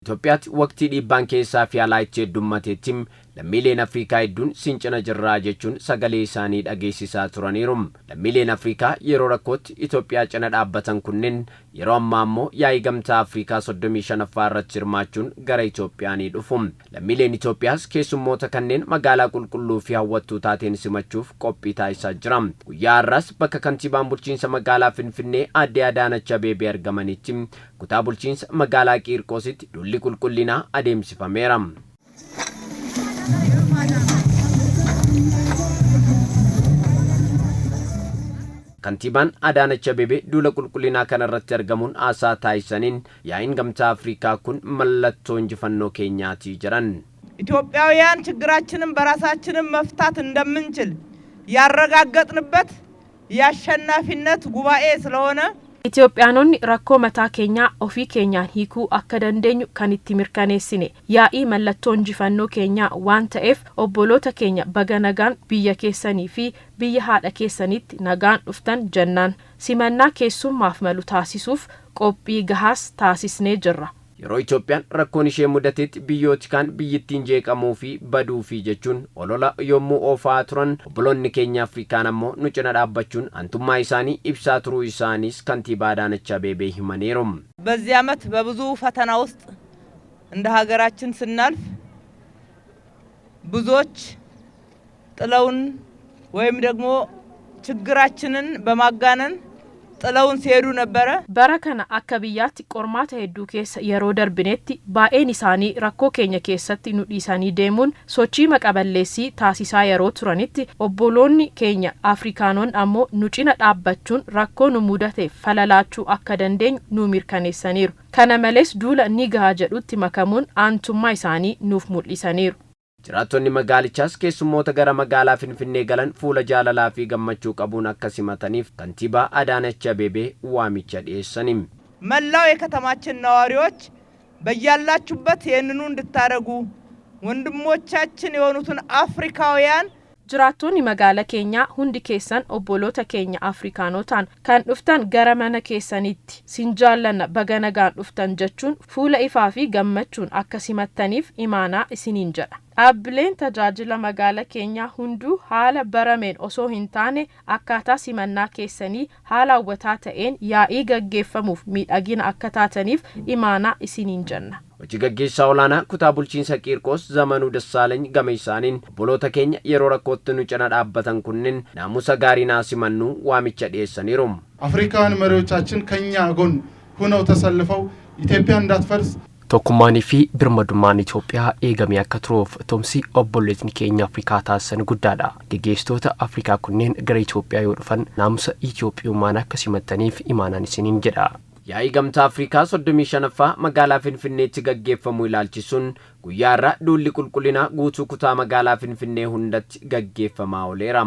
Itoophiyaatti waqtii dhiibbaan keessaa fi alaa itti heddummateetti lammiileen Afrikaa hedduun sin cina jirraa jechuun sagalee isaanii dhageessisaa turaniiru. Lammiileen Afrikaa yeroo rakkootti Itoophiyaa cina dhaabbatan kunneen yeroo ammaa immoo yaa'ii Gamtaa Afrikaa 35ffaa irratti hirmaachuun gara Itoophiyaa ni dhufu. Lammiileen Itoophiyaas keessummoota kanneen magaalaa qulqulluu fi hawwattuu taateen simachuuf qophii taasisaa jira. Guyyaa har'aas bakka kantiibaan bulchiinsa magaalaa Finfinnee aadde Adaanach Abeebee argamanitti kutaa bulchiinsa magaalaa Qiirqoositti duulli qulqullinaa adeemsifameera. Kantiibaan Adaanach Abeebee duula qulqullinaa kanarratti argamuun haasaa taasisaniin yaa'iin Gamtaa Afrikaa kun mallattoo injifannoo keenyaati jedhan. ኢትዮጵያውያን ችግራችንን በራሳችንን መፍታት እንደምንችል ያረጋገጥንበት የአሸናፊነት ጉባኤ ስለሆነ Itoophiyaanonni rakkoo mataa keenyaa ofii keenyaan hiikuu akka dandeenyu kan itti mirkaneessine yaa'ii mallattoo injifannoo keenyaa waan ta'eef, obboloota keenya baga nagaan biyya keessanii fi biyya haadha keessanitti nagaan dhuftan jennaan, simannaa keessummaaf malu taasisuuf qophii gahaas taasisnee jirra. Yeroo Itoophiyaan rakkoon ishee mudatetti biyyooti kaan biyyittiin jeeqamuu fi baduu fi jechuun olola yommuu oofaa turan, obboloonni keenya Afrikaan ammoo nu cina dhaabbachuun aantummaa isaanii ibsaa turuu isaaniis kantiibaa Adaanach Abeebee himaniiru. በዚህ ዓመት በብዙ ፈተና ውስጥ እንደ ሀገራችን ስናልፍ ብዙዎች ጥለውን ወይም ደግሞ ችግራችንን በማጋነን ጥለውን ሲሄዱ ነበረ። Bara kana akka biyyaatti qormaata hedduu keessa yeroo darbinetti baay'een isaanii rakkoo keenya keessatti nu dhiisanii deemuun sochii maqaballeessii taasisaa yeroo turanitti, obboloonni keenya Afrikaanonni ammoo nu cina dhaabbachuun rakkoo nu mudateef falalaachuu akka dandeenyu nu mirkaneessaniiru. Kana malees duula ni gaha jedhutti makamuun aantummaa isaanii nuuf mul'isaniiru. Jiraattonni magaalichaas keessummoota gara magaalaa Finfinnee galan fuula jaalalaa fi gammachuu qabuun akka simataniif kantiibaa Adaanach Abeebee waamicha dhiyeessani. መላው የከተማችን ነዋሪዎች በያላችሁበት ይህንኑ እንድታደርጉ ወንድሞቻችን የሆኑትን አፍሪካውያን Jiraattonni magaalaa keenyaa hundi keessan obboloota keenya Afrikaanotaan kan dhuftan gara mana keessanitti sin jaallanna, baga nagaan dhuftan jechuun fuula ifaa fi gammachuun akka simattaniif imaanaa isiniin jedha. Dhaabbileen tajaajila magaalaa keenyaa hunduu haala barameen osoo hin taane akkaataa simannaa keessanii haala hawwataa ta'een yaa'ii gaggeeffamuuf miidhagina akka taataniif imaanaa isiniin jenna. Hojii gaggeessaa olaanaa kutaa bulchiinsa Qiirqoos Zamanuu Dassaalany gama isaaniin obboloota keenya yeroo rakkootti nu cina dhaabbatan kunneen naamusa gaarii naa simannuu waamicha dhiyeessaniiru. አፍሪካውያን መሪዎቻችን ከኛ ጎን ሁነው ተሰልፈው ኢትዮጵያ እንዳትፈርስ Tokkummaanii fi birmadummaan Itoophiyaa eegamee akka turuuf tumsi obboleetni keenya Afrikaa taasisan guddaadha. Geggeessitoota Afrikaa kunneen gara Itoophiyaa yoo dhufan naamusa Itoophiyummaan akka simattaniif imaanaan isiniin jedha. Yaa'ii Gamtaa Afrikaa 35ffaa magaalaa Finfinneetti gaggeeffamu ilaalchisuun guyyaa har'aa duulli qulqullinaa guutuu kutaa magaalaa Finfinnee hundatti gaggeeffamaa ooleera.